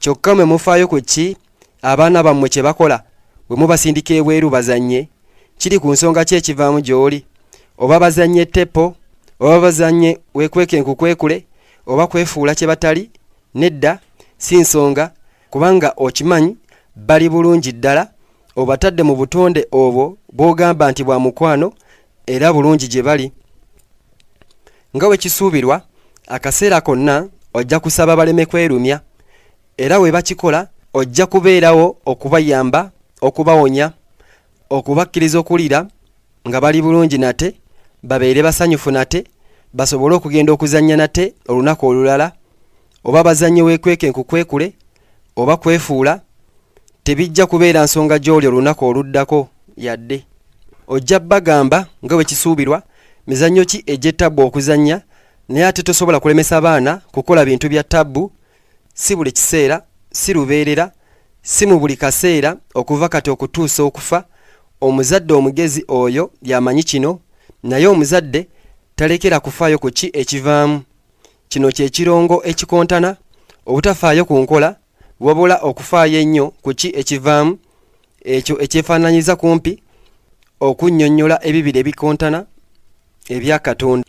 Kyokka mwe mufaayo ku ki abaana bammwe kye bakola bwe mubasindika ebweru bazannye? Kiri ku nsonga ki ekivaamu gy'oli? Oba bazannye teppo, oba bazannye weekweke nkukwekule, oba kwefuula kye batali, nedda, si nsonga, kubanga okimanyi bali bulungi ddala, obatadde mu butonde obwo bw'ogamba nti bwa mukwano era bulungi gye bali. Nga bwe kisuubirwa, akaseera konna ojja kusaba baleme kwerumya, era bwe bakikola ojja kubeerawo okubayamba, okubawonya, okubakkiriza okuwulira nga bali bulungi nate, babeere basanyufu nate, basobole okugenda okuzannya nate olunaku olulala, oba bazannye weekweke nkukwekule oba kwefuula, tebijja kubeera nsonga gy'oli olunaku oluddako yadde. Ojja bagamba nga bwe kisuubirwa mizannyo ki egy'ettabbu okuzannya, naye ate tosobola kulemesa baana kukola bintu bya ttabbu, si buli kiseera, si lubeerera, si mu buli kaseera okuva kati okutuusa okufa. Omuzadde omugezi oyo y'amanyi kino, naye omuzadde talekera kufaayo ku ki ekivaamu. Kino kye kirongo ekikontana, obutafaayo ku nkola, wabula okufaayo ennyo ku ki ekivaamu, ekyo ekyefaananyiriza kumpi okunnyonnyola ebibiri ebikontana ebya Katonda.